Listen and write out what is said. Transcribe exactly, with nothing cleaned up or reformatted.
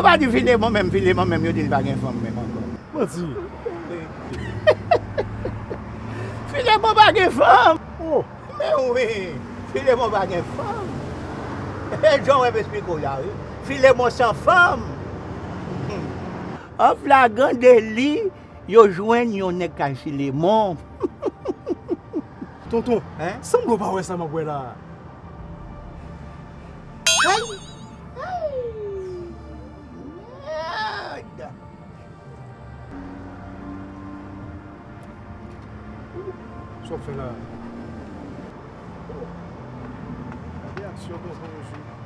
Yo pa di Filemon menm, Filemon menm, yo di l pa gen fanm menm ankò. Manti. Filemon pa gen fanm. Oh. Men wi, Filemon pa gen fanm. E jan w wè m esplike w la, wi. Filemon san fanm. An flagran deli, yo jwenn yon nèg kay Filemon. Tonton, hein? Sanble w pa wè sa m ap wè la. Ay! Ay! Mèd! Sa w ap fè la? Gade aksyon tonton yo sou.